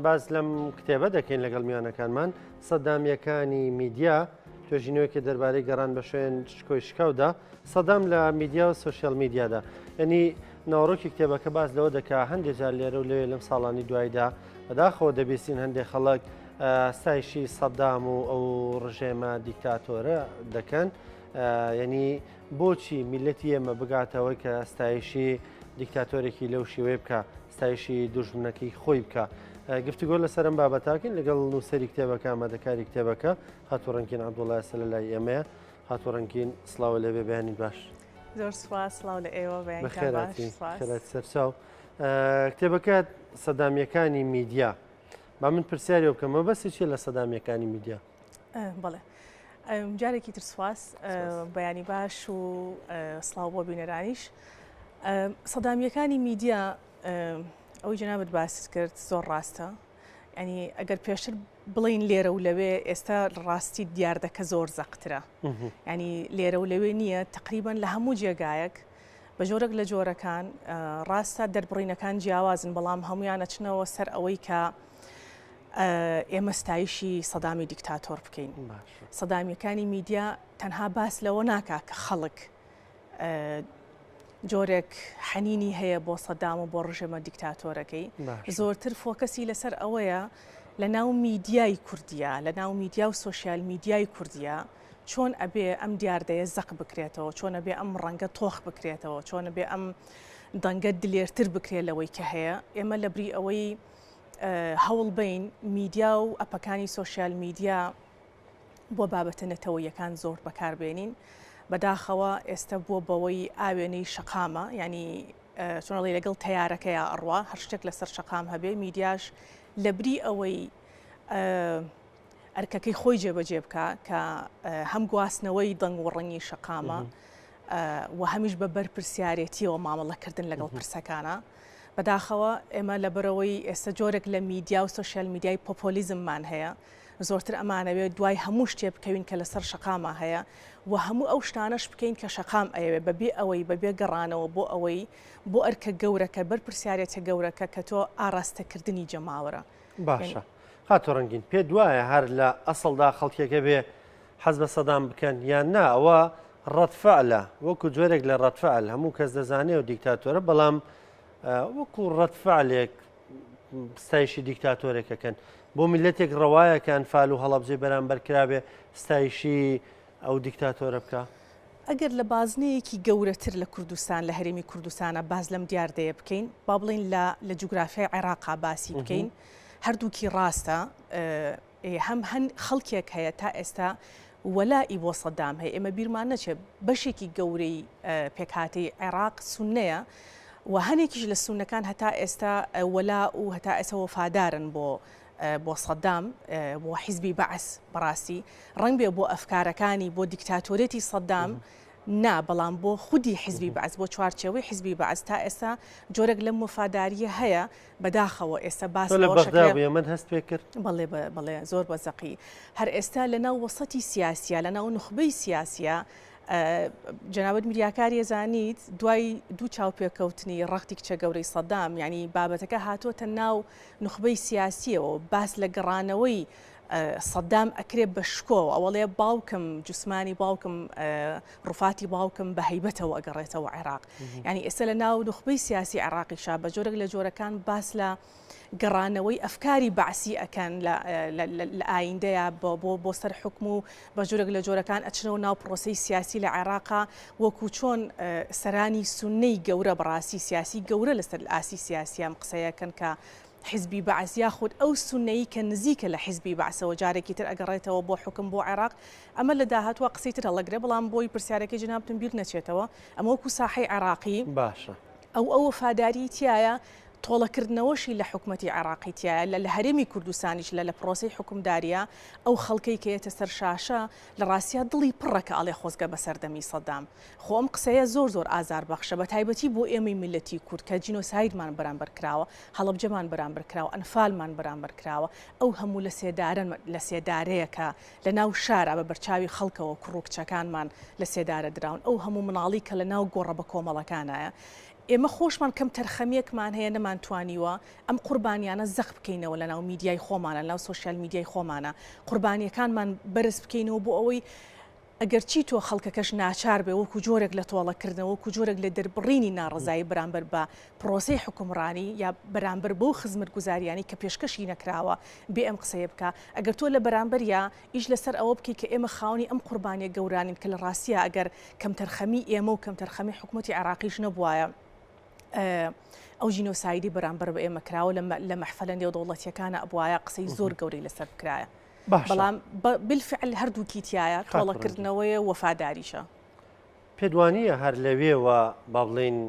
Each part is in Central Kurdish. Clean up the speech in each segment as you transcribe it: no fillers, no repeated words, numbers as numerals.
باس لەم کتێبە دەکەین لەگەڵ میوانەکانمان، سەدامییەکانی میدیا، توێژینەوەیەکە دەربارەی گەڕان بە شوێن شکۆی شکاودا، سەدام لە میدیا و سۆشیال میدیادا. یعنی ناوەڕۆکی کتێبەکە باس لەوە دەکا هەندێک جار لێرە و لەوێ لەم ساڵانی دواییدا بەداخەوە دەبیستین هەندێک خەڵک ستایشی سەدام و ئەو ڕژێمە دیکتاتۆرە دەکەن. یعنی بۆچی میلەتی ئێمە بگاتەوەی کە ستایشی دیکتاتۆرێکی لەو شێوەیە بکە ستایشی دوژمنەکەی خۆی بکە. گفتوگۆ لەسەر ئەم بابەتاکەین لەگەڵ نووسەری کتێبەکە ئامادەکاری کتێبەکە خاتوو ڕەنگین عەبدوڵڵا ئێستا لە لای ئێمەیە. خاتوو ڕەنگین سڵاو لێبێ بەیانیت باش. زۆر سوپاس سڵاو لە ئێوە بەیانتان باش سوپاس. بەخێرهاتی سەرچاو. کتێبەکە سەدامییەکانی میدیا. با من پرسیاری بکەم مەبەستی چییە لە سەدامییەکانی میدیا؟ بەڵێ جارێکی تر سوپاس بەیانی باش و سڵاو بۆ بینەرانیش. سەدامیەکانی میدیا ئەوەی جەنابت باست کرد زۆر ڕاستە ینی ئەگەر پێشتر بڵین لێرە و لەوێ ئێستا ڕاستی دیاردەکە زۆر زەقترە ینی لێرە و لەوێ نییە تقریبان لە هەموو جێگایەک بە جۆرەك لە جۆرەکان ڕاستە دەربڕینەکان جیاوازن بەڵام هەمویان ئەچنەوە سەر ئەوەی کە ئێمە ستایشی سەدامی دیکتاتۆر بکەین سەدامیەکانی میدیا تەنها باس لەوە ناکا کە خەڵک جۆرێک حەنینی هەیە بۆ سەدام و بۆ ڕژێمە دیکتاتۆرەکەی زۆرتر فۆکەسی لەسەر ئەوەیە لە ناو میدیای کوردیا لە ناو میدیا و سۆشیال میدیای کوردیا چۆن ئەبێ ئەم دیاردەیە زەق بکرێتەوە چۆن ئەبێ ئەم ڕەنگە تۆخ بکرێتەوە چۆن ئەبێ ئەم دەنگە دلێرتر بکرێت لەوەی کە هەیە ئێمە لە بری ئەوەی هەوڵ بین میدیا و ئەپەکانی سۆشیال میدیا بۆ بابەتە نەتەوەییەکان زۆر بەکاربێنین بەداخەوە ئێستا بووە بەوەی ئاوێنەی شەقامە ینی چۆنڵی لەگەڵ تەیارەکەیا ئەڕوا هەر شتێک لەسەر شەقام هەبێ میدیاش لەبری ئەوەی ئەرکەکەی خۆی جێبەجێ بکە کە هەم گواستنەوەی دەنگ و ڕەنگی شەقامە و هەمیش بە بەرپرسیارێتیەوە مامەڵەکردن لەگەڵ پرسەکانە. بەداخەوە ئێمە لەبەرەوەی ئێستا جۆرێک لە میدیا و سۆشیال میدیای پۆپۆلیزممان هەیە زۆرتر ئەمانەوێت دوای هەموو شتێ بکەوین کە لەسەر شەقاما هەیە و هەموو ئەو شتانەش بکەین کە شەقام ئەیەوێ بەبێ ئەوەی بەبێ گەڕانەوە بۆ ئەوەی بۆ ئەرکە گەورەکە بەرپرسیارێتە گەورەکە کە تۆ ئاراستەکردنی جەماوەرە. باشە خاتوو ڕەنگین پێت وایە هەر لە ئەسڵدا خەڵکیەکە بێ حەز بە سەدام بکەن یان نا ئەوە ڕەد فعلە وەکو جۆرێک لە ڕەد فعل هەموو کەس دەزانێ و دیکتاتۆرە بەڵام وەکو ڕەد فعلێک ستایشی دیکتاتۆرێک ئەکەن بۆ میلەتێک ڕەوایە کە ئەنفال و هەڵەبجەی بەرامبەر کرابێ ستایشی ئەو دیکتاتۆرە بکا؟ ئەگەر لە بازنەیەکی گەورەتر لە کوردستان لە هەرێمی کوردستانا باس لەم دیاردەیە بکەین با بڵێین لە لە جوگرافیای عێراقا باسی بکەین هەردووکی ڕاستە هەم هەن خەڵکێک هەیە تا ئێستا وەلائی بۆ سەدام هەیە، ئێمە بیرمان نەچێت بەشێکی گەورەی پێکهاتەی عێراق سوننەیە و هەنێکیش لە سوننەکان هەتا ئێستا وەلا و هەتا ئێستا وەفادارن بۆ بۆ سەدام بۆ حیزبی بەعس بەڕاستی ڕەنگبێ بۆ ئەفکارەکانی بۆ دیکتاتۆرێتی سەدام نا بەڵام بۆ خودی حیزبی بەعس بۆ چوارچێوەی حیزبی بەعس تا ئێستا جۆرێک لەم وەفادارییە هەیە بەداخەوە ئێستا باس تۆ لە لەوەش بەغدا ئەکرێ بووی ئەمەت هەست پێ کرد؟ بەڵێ بەڵێ زۆر بە زەقی هەر ئێستا لە ناو وەسەتی سیاسیە لە ناو نوخبەی سیاسیە جەنابت میدیاکاری ئەزانیت دوای دوو چاوپێکەوتنی ڕەختی کچە گەورەی سەدام یعنی بابەتەکە هاتۆتە ناو نوخبەی سیاسیەوە باس لە گەڕانەوەی سەدام ئەکرێ بە شکۆوە ئەوەڵێ باوکم جوسمانی باوکم ڕوفاتی باوکم بە هەیبەتەوە ئەگەڕێتەوە عێراق یعنی ئێستا لە ناو نوخبەی سیاسی عێراقیشا بە جۆرێک لە جۆرەکان باس لە گەڕانەوەی ئەفکاری بەعسی ئەکەن لە ئایندەیە بۆ بۆ سەر حکم و بە جۆرێک لە جۆرەکان ئەچنەوە ناو پرۆسەی سیاسی لە عێراقا وەکو چۆن سەرانی سوننەی گەورە بەڕاستی سیاسی گەورە لەسەر ئاسی سیاسیان قسەیەکەن کە حیزبی بەعس یاخود ئەو سوننەی کە نزیکە لە حیزبی بەعسەوە جارێکی تر ئەگەڕێتەوە بۆ حوکم بۆ عێراق ئەمە لە داهاتووە قسەی تر هەڵەگرێ بەڵام بۆی پرسیارەکەی جەنابتم بیر نەچێتەوە ئەمە وەکو ساحەی عێراقی باشە. ئەو ئەو وەفاداریی تیایە تۆڵەکردنەوەشی لە حکومەتی عێراقی تیایە لە لە هەرێمی کوردستانیش لە لە پرۆسەی حوکمدارییا ئەو خەڵکەی کە یەتە سەر شاشە لە ڕاستیا دڵی پڕە کە ئەڵێ خۆزگە بە سەردەمی سەدام خۆ ئەم قسەیە زۆر زۆر ئازاربەخشە بە تایبەتی بۆ ئێمەی میللەتی کورد کە جینۆسایدمان بەرامبەر کراوە، هەڵەبجەمان بەرامبەر کراوە، ئەنفالمان بەرامبەر کراوە، ئەو هەموو لەسێدارە لەسێدارەیە کە لە ناو شارا بە بەرچاوی خەڵکەوە کوڕ و کچەکانمان لە سێدارە دراون، ئەو هەموو مناڵی کە لە ناو گۆڕە بەکۆمەڵەکانایە. ئێمە خۆشمان کەم تەرخەمیەکمان هەیە نەمانتوانیوە ئەم قوربانیانە زەق بکەینەوە لەناو میدیای خۆمانە لەناو سۆشیال میدیای خۆمانە قوربانیەکانمان بەرز بکەینەوە بۆ ئەوەی ئەگەرچی تۆ خەڵکەکەش ناچار بێ وەکو جۆرێک لە تۆڵەکردنەوە وەکو جۆرێک لە دەربڕینی ناڕەزایی بەرامبەر بە پرۆسەی حوکمڕانی یا بەرامبەر بەو خزمەتگوزاریانەی کە پێشکەشی نەکراوە بێ ئەم قسەیە بکا ئەگەر تۆ لە بەرامبەریا ئیش لەسەر ئەوە بکەی کە ئێمە خاوەنی ئەم قوربانیە گەورانین کە لە ڕاستیا ئەگەر کەمتەرخەمی ئێمە و کەمتەرخەمی حکومەتی عێراقیش نەبوایە ئەو جینۆسایدی بەرامبەر بە ئێمە کراوە لە مەحفەلە نێودەوڵەتیەکانە ئەبوایە قسەی زۆر گەورەی لەسەر بکرایە. بەڵام بالفعل هەردووکی تایە تۆڵەکردنەوەیە وەفاداریشە. پێت وانییە هەر لەوێوە با بڵێین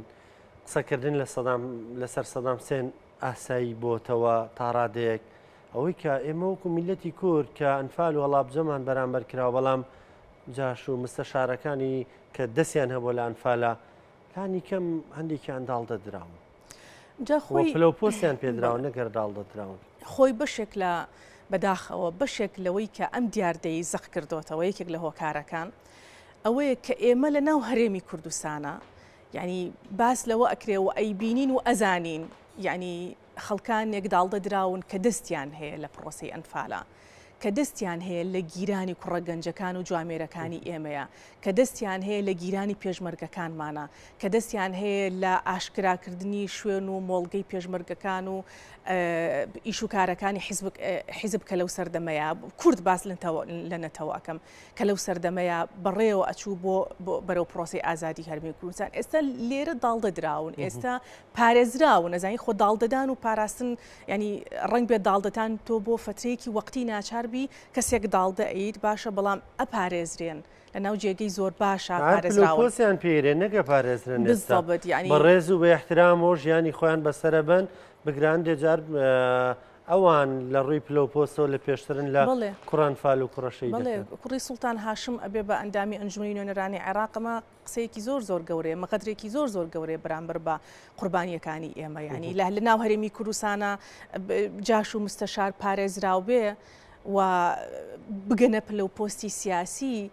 قسەکردن لە سەدام لەسەر سەدام حسێن ئاسایی بۆتەوە تا ڕادەیەک ئەوەی کە ئێمە وەکو میلەتی کورد کە ئەنفال و هەڵابجەمان بەرامبەر کراوە بەڵام جاش و مستەشارەکانی کە دەستیان هەبوو لە ئەنفالە لانی کەم هەندێکیان داڵدە دراون جا خۆی پلە و پۆستیان پێدراوە نەگەر داڵدە دراون. خۆی بەشێک لە بەداخەوە بەشێک لەوەی کە ئەم دیاردەی زەق کردۆتەوە یەکێک لە هۆکارەکان ئەوەیە کە ئێمە لە ناو هەرێمی کوردستانە یعنی باس لەوە ئەکرێ و ئەیبینین و ئەزانین یعنی خەڵکانێک داڵدە دراون کە دەستیان هەیە لە پرۆسەی ئەنفالە کە دەستیان هەیە لە گیرانی کوڕە گەنجەکان و جوامێرەکانی ئێمەیە، کە دەستیان هەیە لە گیرانی پێشمەرگەکانمانە، کە دەستیان هەیە لە ئاشکراکردنی شوێن و مۆڵگەی پێشمەرگەکان و ئیش و کارەکانی حیزب کە لەو سەردەمەیە کورد باس لە نەتەوە ئەکەم کە لەو سەردەمەیە بەڕێوە ئەچوو بۆ بەرەو پرۆسەی ئازادی هەرمی کوردستان ئێستا لێرە داڵدە دراون ئێستا پارێزراون ئەزانی خۆ داڵدەدان و پاراستن یانی ڕەنگ بێت داڵدەتان تۆ بۆ فەترەیەکی وەقتی ناچار بی کەسێک داڵدە ئەیت باشە بەڵام ئەپارێزرێن لەناو جێگەی زۆر باشە پارێزراون. پۆستیان پێرێ نەکە پارێزرێن ئێستا بالضبط یانی بە ڕێز و بە ئیحترامەوە ژیانی خۆیان بەسەرە بەن بگرە هەندێ جار ئەوان لە ڕووی پلە و پۆستەوە لە پێشترن لە بەڵێ کوڕان فال و کوڕە بەڵێ شەهیدەکان. کوڕی سوڵتان هاشم ئەبێ بە ئەندامی ئەنجومەنی نوێنەرانی عێراق ئەمە قسەیەکی زۆر زۆر گەورەیە، مە غەدرێکی زۆر زۆر گەورەیە بەرامبەر بە قوربانییەکانی ئێمە، یانی لە لە ناو هەرێمی کوردستانە جاش و مستەشار پارێزراو بێ و بگەنە پلە و پۆستی سیاسی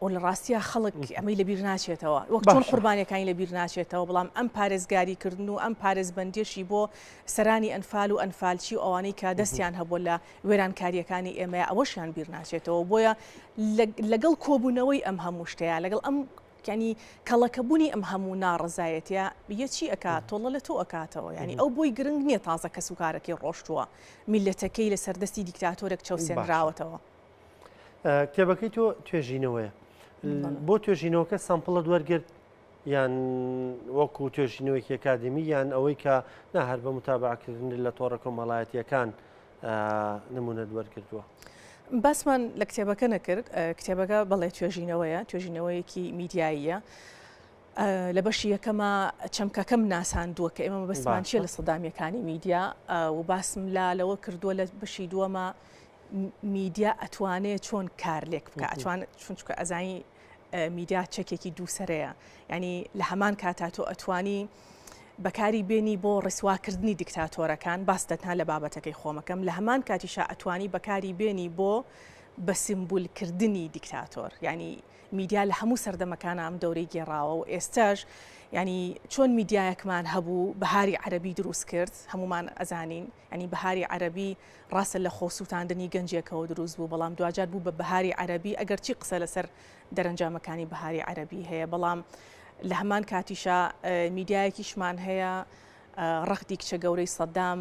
و لە ڕاستیا خەڵک ئەمەی لەبیر ناچێتەوە وەک چۆن قوربانیەکانی لەبیر ناچێتەوە بەڵام ئەم پارێزگاری کردن و ئەم پارێزبەندیەشی بۆ سەرانی ئەنفال و ئەنفالچی و ئەوانەی کە دەستیان هەبوو لە وێرانکارییەکانی ئێمەیە ئەوەشیان بیر ناچێتەوە بۆیە لەگەڵ کۆبوونەوەی ئەم هەموو شتەیە لەگەڵ ئەم ینی کەڵەکەبوونی ئەم هەموو ناڕزایەتە یە چی ئەک تۆڵە لە تۆ ئەکاتەوە ینی ئەو بۆی گرنگ نییە تازە کەس و کارەکەی ڕۆشتووە میلەتەکەی لە سەردەستی دیکتاتۆرێک چەوسێنراوەتەوە. کتێبەکەی تۆ توێژینەوەیە بۆ توێژینەوەکە sample ت وەرگرت یان وەکو توێژینەوەیەکی ئەکادیمی یان ئەوەی کە نا هەر بە متابعەکردن لە تۆڕە کۆمەڵایەتیەکان نمونەت وەرگردووە؟ باسمان لە کتێبەکە نەکرد کتێبەکە بەڵێ توێژینەوەیە توێژینەوەیەکی میدیاییە لە بەشی یەکەمە چەمکەکەم ناساندووە کە ئێمە بەسمان چیە لە سەدامیەکانی میدیا و باسم لا لەوە کردووە لە بەشی دووەمە میدیا ئەتوانێ چۆن کار لێک بکە ئەتوان چونچکە ئەزانی میدیا چەکێکی دووسەرەیە یعنی لە هەمان کاتا تۆ ئەتوانی بەکاری بێنی بۆ ڕیسواکردنی دیکتاتۆرەکان باس دەتان لە بابەتەکەی خۆمەکەم لە هەمان کاتیشا ئەتوانی بەکاری بێنی بۆ بە سیمبولکردنی دیکتاتۆر یعنی میدیا لە هەموو سەردەمەکان ئەم دەورەی گێڕاوە و ئێستاش ینی چۆن میدیایەکمان هەبوو بەهاری عەربی دروست کرد هەمومان ئەزانین ینی بەهاری عەربی ڕاستە لە خۆسووتاندنی گەنجێکەوە دروست بوو، بەڵام دواجار بوو بە بەهاری عەرەبی، ئەگەرچی قسە لەسەر دەرەنجامەکانی بەهاری عەرەبی هەیە، بەڵام لە هەمان کاتیشا میدیایەکیشمان هەیە ڕەغدی کچە گەورەی سەدام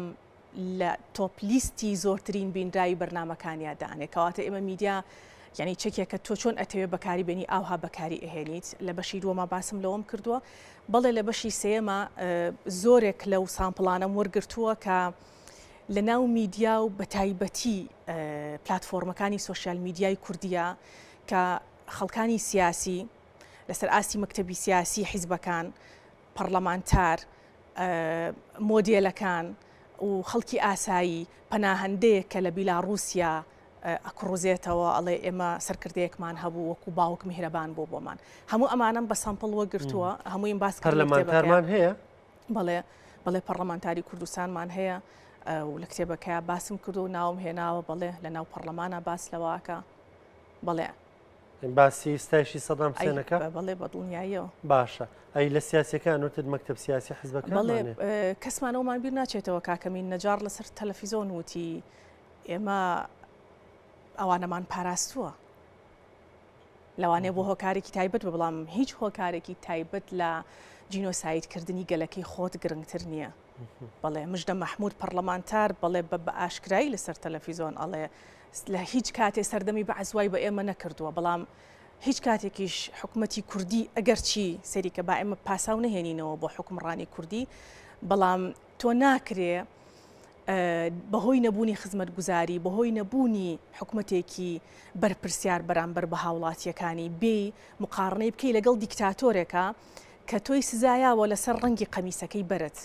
لە تۆپ لیستی زۆرترین بینراوی بەرنامەکانیا دانێ، کەواتە ئێمە میدیا یعنی چەکێکە تۆ چۆن ئەتەوێ بەکاری بێنی ئاوها بەکاری ئەهێنیت. لە بەشی دووەما باسم لەوەم کردووە، بەڵێ لە بەشی سێیەما زۆرێک لەو sample انەم وەرگرتووە کە لە ناو میدیا و بەتایبەتی پلاتفۆرمەکانی سۆشیال میدیای کوردیە کە خەڵکانی سیاسی لەسەر ئاستی مەکتەبی سیاسی حیزبەکان، پەڕلەمانتار، مۆدێلەکان و خەڵکی ئاسایی پەناهەندەیەک کە لە بیلاڕوسیا ئەکڕوزێتەوە ئەڵێ ئێمە سەرکردەیەکمان هەبوو وەکو باوک میهرەبان بوو بۆمان. هەموو ئەمانەم بە sample وەگرتووە، هەموویم باس کردووە لە کتێبەکەیا. پەرلەمانتارمان هەیە؟ بەڵێ بەڵێ پەڕلەمانتاری کوردستانمان هەیە و لە کتێبەکەیا باسم کردو و ناوم هێناوە بەڵێ لە ناو پەڕلەمانا باس لەوە ئەکا بەڵێ. باسی ستایشی سەدام حسێنەکە؟ بەڵێ بە دڵنیاییەوە. باشە ئەی لە سیاسیەکان وتت مەکتەب سیاسی حزبەکان بەڵێ کەسمانەوەمان بیر ناچێتەوە کاکەمین نەجاڕ لەسەر تەلەفیزۆن وتی ئێمە ئەوانەمان پاراستووە لەوانەیە بۆ هۆکارێکی تایبەت بە بەڵام هیچ هۆکارێکی تایبەت لە جینۆسایدکردنی گەلەکەی خۆت گرنگتر نییە. بەڵێ مژدە مەحمود پەڕلەمانتار بەڵێ بە بە ئاشکرایی لەسەر تەلەفیزۆن ئەڵێ لە هیچ کاتێ سەردەمی بەعس وای بە ئێمە نەکردووە بەڵام هیچ کاتێکیش حکومەتی کوردی ئەگەرچی سەریکە با ئێمە پاساو نەهێنینەوە بۆ حکومڕانی کوردی بەڵام تۆ ناکرێ بەهۆی نەبوونی خزمەتگوزاری بەهۆی نەبوونی حکومەتێکی بەرپرسیار بەرامبەر بە هاوڵاتیەکانی بێی مقاڕنەی بکەی لەگەڵ دیکتاتۆرێکە کە تۆی سزایاوە لەسەر ڕەنگی قەمیسەکەی بەرت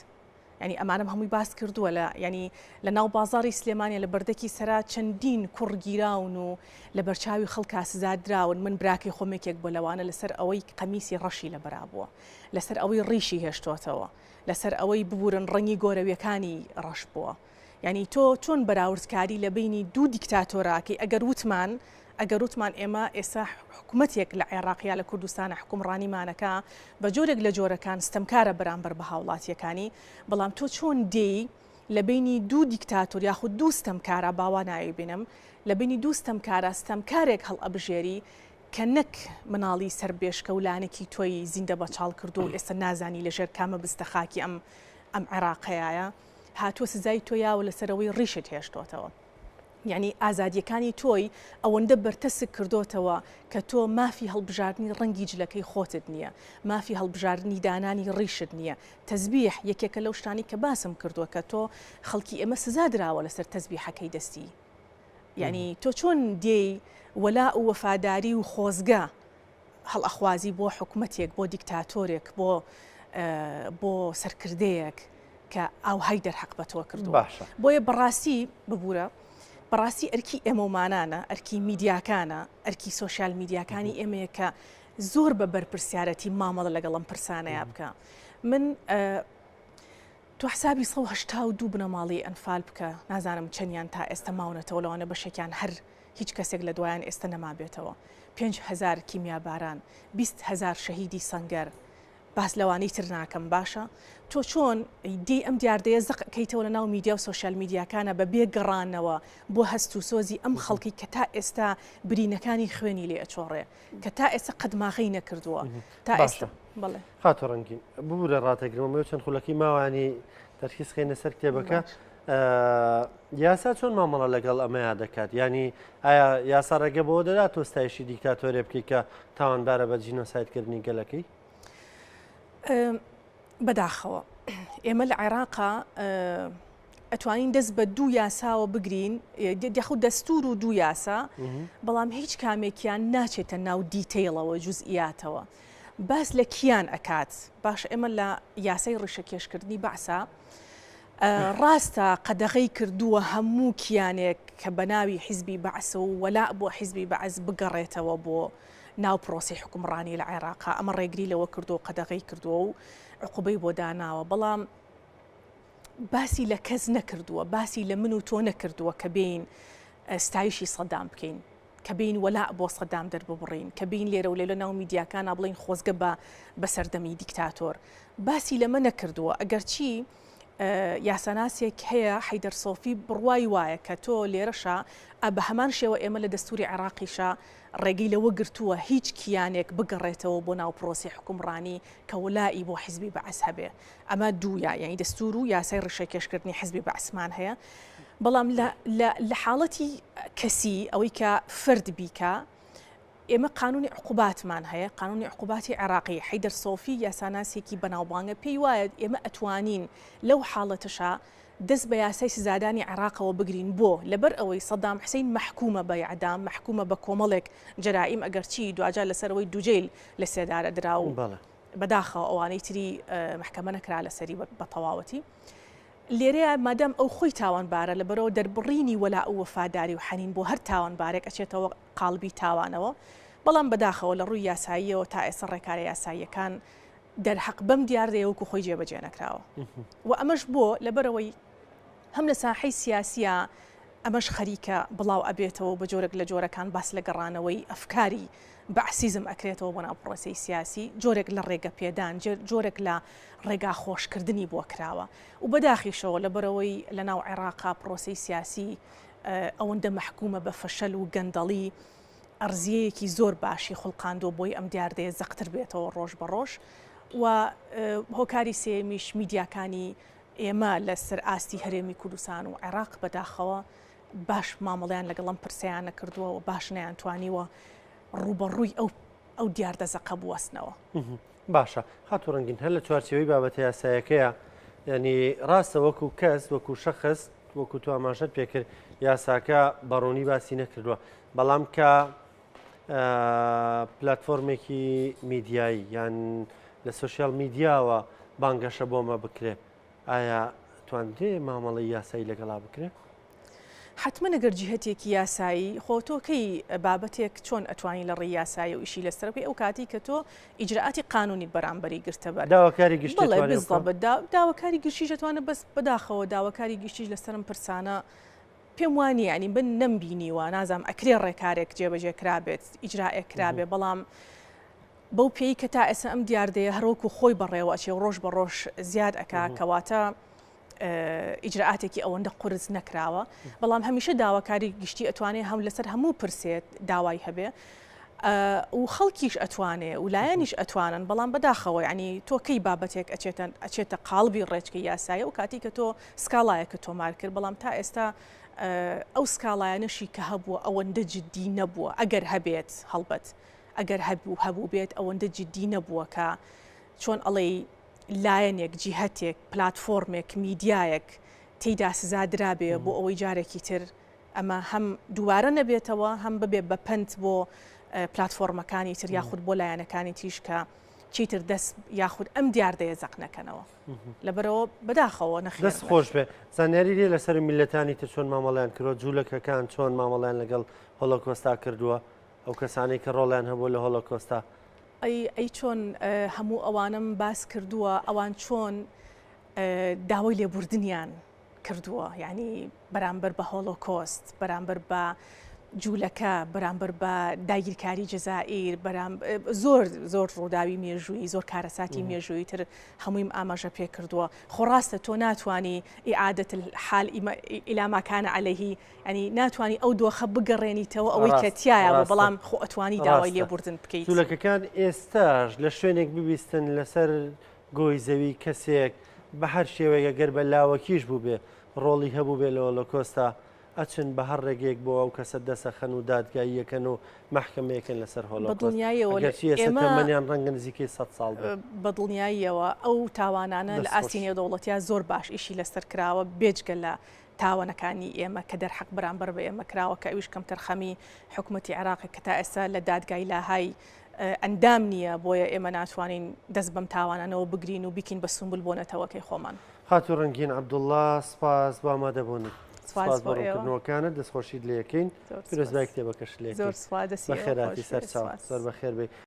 یانی ئەمانەم هەمووی باس کردووە لە یانی لە ناو بازاری سلێمانە لە بەردەکی سەرا چەندین کوڕ گیراون و لە بەرچاوی خەڵکا سزا دراون من براکەی خۆم یەکێک بۆ لەوانە لەسەر ئەوەی قەمیسی ڕەشی لە بەرا بووە لەسەر ئەوەی ڕیشی هێشتۆتەوە لەسەر ئەوەی ببورن ڕەنگی گۆرەویەکانی ڕەش بووە یانی تۆ چۆن بەراوردکاری لە بەینی دوو دیکتاتۆراکەی ئەگەر وتمان ئەگەر وتمان ئێمە ئێستا حکومەتێک لە عێراق یا لە کوردستانە حکومڕانیمانەکە بە جۆرێک لە جۆرەکان ستەمکارە بەرامبەر بە هاوڵاتیەکانی بەڵام تۆ چۆن دێی لە بەینی دوو دیکتاتۆر یاخود دوو ستەمکارا باوا ناوی بینم لە بەینی دوو ستەمکارا ستەمکارێک هەڵئەبژێری کە نەک مناڵی سەر بێشکە و لانکی تۆی زیندە بەچاڵ کردووە و ئێستا نازانی لەژێر کامە بستە خاکی ئەم ئەم عێراقەیایە هاتووە سزای تۆ یاوە لەسەر ئەوەی ڕیشت هێشتۆتەوە یعنی ئازادیەکانی تۆی ئەوەندە بەرتەسک کردۆتەوە کە تۆ مافی هەڵبژاردنی ڕەنگی جلەکەی خۆتت نییە مافی هەڵبژاردنی دانانی ڕیشت نییە تەزبیح یەکێکە لەو شتانی کە باسم کردووە کە تۆ خەڵکی ئێمە سزا دراوە لەسەر تەزبیحەکەی دەستی یعنی تۆ چۆن دێی وەلا و وەفاداری و خۆزگە هەڵئەخوازی بۆ حکومەتێک بۆ دیکتاتۆرێک بۆ بۆ سەرکردەیەک کە ئاوهای دەرحەق بە تۆ کردووە باشە بۆیە بەڕاستی ببوورە بەڕاستی ئەرکی ئێمەمانانە ئەرکی میدیاکانە ئەرکی سۆشیال میدیاکانی ئێمەیە کە زۆر بە بەرپرسیارەتی مامەڵە لەگەڵ ئەم پرسانەیە بکە من تۆ حسابی 1970 بنەماڵی ئەنفال بکە نازانم چەندیان تا ئێستا ماونەتەوە لەوانە بەشێکیان هەر هیچ کەسێک لە دوایان ئێستە نەمابێتەوە. 5000 کیمیاباران، 20 هەزار شەهیدی سەنگەر، باس لەوانەی تر ناکەم، باشە تۆ چۆن دێی ئەم دیاردەیە زەق ئەکەیتەوە لە ناو میدیا و سۆشیال میدیاکانە بە بێ گەڕانەوە بۆ هەست و سۆزی ئەم خەڵکی کە تا ئێستا برینەکانی خوێنی لێ ئەچۆڕێ، کە تا ئێستا قەدماغەی نەکردووە، تا ئێستا باشە بەڵێ. خاتوو ڕەنگین، ببورە ڕاتەگرم ئەمەوێ چەند خولەکی ماوانی تەرکیز خەینە سەر کتێبەکە. باش. یاسا چۆن مامەڵە لەگەڵ ئەمەیا دەکات؟ یانی ئایا یاسا ڕێگە بەوە دەدات تۆ ستایشی دیکتاتۆرێ بکەیت کە تاوانبارە بە جینۆسایدکردنی گەلەکەی؟ بەداخەوە ئێمە لە عێراقا ئەتوانین دەست بە دوو یاساوە بگرین یاخود دەستور و دوو یاسا بەڵام هیچ کامێکیان ناچێتە ناو detail ەوە جزئیاتەوە باس لە کیان ئەکات باش ئێمە لە یاسای ڕیشەکێشکردنی بەعسا ڕاستە قەدەغەی کردووە هەموو کیانێک کە بە ناوی حیزبی بەعسە و وەلاء بۆ حیزبی بەعس بگەڕێتەوە بۆ ناو پرۆسەی حوکمڕانی لە عێراقا، ئەمە ڕێگری لەوە کردووە و قەدەغەی کردووە و عقوبەی بۆ داناوە، بەڵام باسی لە کەس نەکردووە، باسی لە من و تۆ نەکردووە کە بێین ستایشی سەدام بکەین. کە بێین وەلاء بۆ سەدام دەرببڕین، کە بێین لێرە و لێ لە ناو میدیاکانا بڵێین خۆزگە بە بە سەردەمی دیکتاتۆر. باسی لەمە نەکردووە. ئەگەرچی یاساناسێک هەیە حەیدەر سۆفی بڕوای وایە کە تۆ لێرەشا بە هەمان شێوە ئێمە لە دەستوری عێراقیشا ڕێگەی لەوە گرتووە هیچ کیانێک بگەڕێتەوە بۆ ناو پرۆسەی حوکمڕانی کە وەلائی بۆ حیزبی بەعس هەبێ. ئەمە دوو یا یانی دەستور و یاسای ڕیشەکێشکردنی حیزبی بەعسمان هەیە. بەڵام لە حاڵەتی کەسی ئەوەی کە فرد بیکا ئێمە قانونی عقوباتمان هەیە قانونی عقوباتی عێراقی حیدەر سۆفی یاساناسێکی بەناوبانگە پێی وایە ئێمە ئەتوانین لەو حاڵەتەشا دەست بە یاسای سزادانی عێراقەوە بگرین بۆ لەبەر ئەوەی سەدام حسین مەحکومە بە یعدام مەحکومە بە کۆمەڵێک جەرائیم ئەگەرچی دواجار لەسەرەوەی دوجەیل لە سێدارە درا و بەداخەوە ئەوانەی تری مەحکەمە نەکرا لەسەری بە تەواوەتی. لێرەیا مادام ئەو خۆی تاوانبارە لەبەرئەوە دەربڕینی وەلاء و وەفاداری و حەنین بۆ هەر تاوانبارێک ئەچێتەوە قاڵبی تاوانەوە، بەڵام بەداخەوە لە ڕووی یاساییەوە تا ئێستا ڕێکارە یاساییەکان دەرهەق بەم دیاردەیە وەکو خۆی جێبەجێ نەکراوە و ئەمەش بۆ لەبەرئەوەی هەم لە ساحەی سیاسییا. ئەمەش خەریکە بڵاو ئەبێتەوە و بە جۆرێک لە جۆرەکان باس لە گەڕانەوەی ئەفکاری بەعسیزم ئەکرێتەوە بۆ ناو پڕۆسەی سیاسی، جۆرێک لە ڕێگە پێدان، جۆرێک لە ڕێگا خۆشکردنی بۆ کراوە و بەداخیشەوە لەبەرئەوەی لە ناو عێراقا پڕۆسەی سیاسی ئەوەندە مەحکومە بە فەشەل و گەندەڵی ئەرزیەیەکی زۆر باشی خوڵقاندووە بۆی ئەم دیاردەیە زەقتر بێتەوە ڕۆژ بە ڕۆژ و هۆکاری سێیەمیش میدیاکانی ئێمە لە سەر ئاستی هەرێمی کوردستان و عێراق بەداخەوە باش مامەڵەیان لەگەڵ ئەم پرسەیان نەکردووە و باش نەیانتوانیوە ڕووبەڕووی ئەو ئەو دیاردە زەقە بوەستنەوە. باشە خاتوو ڕەنگین هەر لە چوارچێوەی بابەتە یاسایەکەیە یعنی ڕاستە وەکو کەس وەکو شەخس وەکو تو ئاماژەت پێکرد یاساکە بەڕوونی باسی نەکردووە بەڵام کە پلتفۆرمێکی میدیایی یان لە سوسیال میدیاوە بانگەشە بۆمە بکرێ ئایا تواندرێ مامەڵەی یاسایی لەگەڵا بکرێ؟ حەتمەن ئەگەر جیهەتێکی یاسایی، خۆ تۆ کەی بابەتێک چۆن ئەتوانی لە ڕێی یاسایەوە ئیشی لەسەر بکەی ئەو کاتەی کە تۆ ئیجرائاتی قانونیت بەرامبەری گرتە بەر. داواکاری گشتی بەڵێ ئەتوانێ بکا؟ بالضبط داواکاری گشتیش ئەتوانێ بەس بەداخەوە داواکاری گشتیش لەسەر ئەم پرسانە پێم وا نییە یانی من نەمبینیوە نازانم ئەکرێ ڕێکارێک جێبەجێ کرابێت ئیجرائێک کرابێ بەڵام بەو پێی کە تا ئێستا ئەم دیاردەیە هەروەکو خۆی بەڕێوە ئەچێ و ڕۆژ بە ڕۆژ زیاد ئەکا کەواتە ئیجرائاتێکی ئەوەندە قورس نەکراوە، بەڵام هەمیشە داواکاری گشتی ئەتوانێ هەم لەسەر هەموو پرسێت داوای هەبێ و خەڵکیش ئەتوانێ و لایەنیش ئەتوانن بەڵام بەداخەوە ینی تۆ کەی بابەتێک ئەچێتە ئەچێتە قاڵبی ڕێچکەی یاسایی و کاتی کە تۆ سکاڵایەکە تۆمار کرد بەڵام تا ئێستا ئەو سکاڵایانەشی کە هەبووە ئەوەندە جددی نەبووە ئەگەر هەبێت هەڵبەت ئەگەر هەبوو هەبوو بێت ئەوەندە جددی نەبووە کە چۆن ئەڵێی لایەنێک، جیهەتێک، پلاتفۆرمێک، میدیایەک تێیدا سزا درابێ بۆ ئەوەی جارێکی تر ئەمە هەم دووبارە نەبێتەوە هەم ببێ بە پەند بۆ پلاتفۆرمەکانی تر یاخود بۆ لایەنەکانی تریش کە چیتر دەست یاخود ئەم دیاردەیە زەق نەکەنەوە. لەبەرئەوە بەداخەوە نەخێر. دەست خۆش بێ. زانیاری لێ لەسەر میللەتانی تر چۆن مامەڵەیان کردووە، جوولەکەکان چۆن مامەڵەیان لەگەڵ هۆلۆکۆستا کردووە، ئەو کەسانەی کە ڕۆڵیان هەبووە لە هۆلۆکۆستا. ئەی ئەی چۆن هەموو ئەوانەم باس کردووە ئەوان چۆن داوای لێبوردنیان کردووە یعنی بەرامبەر بە هۆلۆکۆست بەرامبەر بە جوولەکە بەرامبەر بە داگیرکاری جەزائیر بەرام زۆر زۆر ڕووداوی مێژووی زۆر کارەساتی مێژووی تر هەموویم ئاماژە پێ کردووە خۆ ڕاستە تۆ ناتوانانی ئیعادەت الحال إلى ما كان عليه یانی ناتوانی ئەو دۆخە بگەڕێنیتەوە ئەوەی کە تیایا بوو بەڵام خۆ ئەتوانی داوای لێبوردن بکەیت. جولەکەکان ئێستاش لە شوێنێک ببیستن لەسەر گۆی زەوی کەسێک بە هەر شێوەیەک گەر بە لاوەکیش بووبێ ڕۆڵی هەبووبێ لە هۆلۆکۆستا ئەچن بە هەر ڕێگەیەک بۆ ئەو کەسە دەسەخەن و دادگاییەکەن و مەحکەمەیەکەن لەسەر هۆلۆکۆست بەدڵنیاییەوە ئەگەرچی ئێستا ئێمە تەمەنیان ڕەنگە نزیکەی سەد ساڵ بێت. بەدڵنیاییەوە ئەو تاوانانە لە دەست ئاستی خۆش. نێودەوڵەتیا زۆر باش ئیشی لەسەر کراوە بێجگە لە تاوانەکانی ئێمە کە دەرحەق بەرامبەر بە ئێمە کراوە کە ئەویش کەمتەرخەمی حکومەتی عێراقە کە تا ئێستا لە دادگای لاهای ئەندام نییە بۆیە ئێمە ناتوانین دەست بەم تاوانانەوە بگرین و بیکەین بە سومبول بۆ نەتەوەکەی خۆمان. خاتوو ڕەنگین عەبدوڵڵا سپاس بۆ ئامادەبوونت. سپاس سپاس بۆ بۆ ئێوە. ڕوونکردنەوەکانت دەستخۆشیت لێ ئەکەین. زۆر پیرۆزبای سپاس. کتێبەکەشت لێ زۆر ئەکەین. سپاس دەستی ئێوە بەخێرهاتی خۆش بێ. سەرچاو. سپاس. زۆر بەخێر بێی.